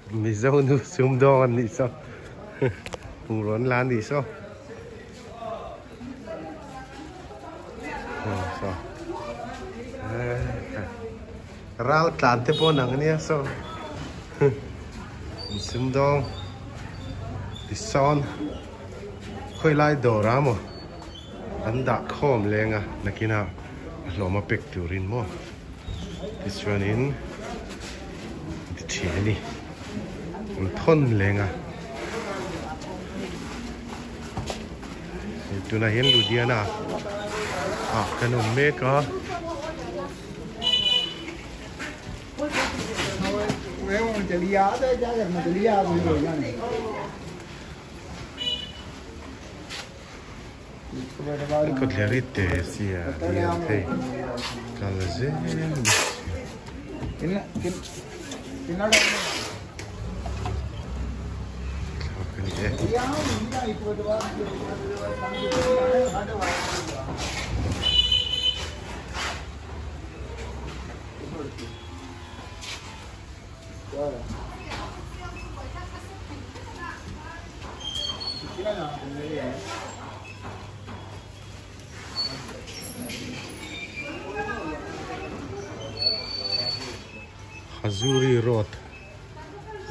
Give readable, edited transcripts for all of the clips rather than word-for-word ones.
Mizo nu sumdawng an nih saw bungraw an la a nih saw saw ral tlan te pawh an ang ania saw sumdawng tisawn khawilai dawr a maw an dah khawm leng a nakinah a hlawm a pek turin maw tichuanin ti thin a ni an thawn leng a tunah hian Ludhiana ah kan awm mek a. Kawtler hi te sia lian thei kal zel bawk sia thlak a ni e. Hazuri road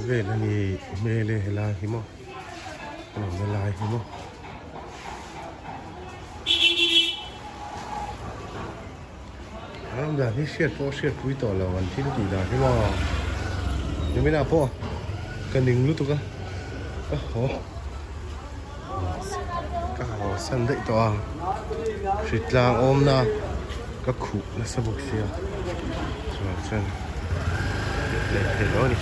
vel a ni hmel e helai hi maw a awmna lai hi maw. An awm dan hi hriat pawh hriat pui tawh lo an thil tih dan hi maw nimin ah pawh ka ning lutuk a ka haw ka haw san daih tawh a hritlang awmna ka khuh nasa bawk sia chuan chuan leh thei lo a ni.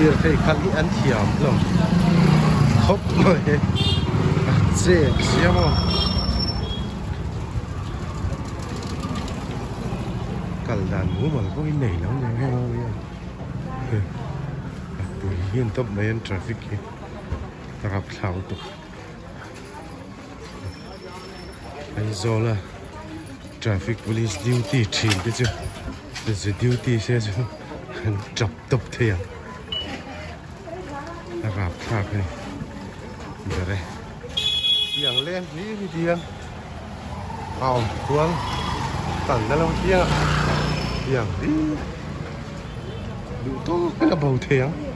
Lirthei khalh hi an thiam hlawm khawp mai a chep sia maw kal dan mumal pawh hi nei lo nia heng ho hian. A pui hian tawp mai an traffic hi a rapthlang lutuk Aizawl a traffic police duty thin te chu zu duty se chu an tap tawp thei ang a rapthlak a ni ber e tiang leng hlir hi tiang a awm kual kalna lo tiang ah tiang hlir. Duh tawk in a bo thei ang.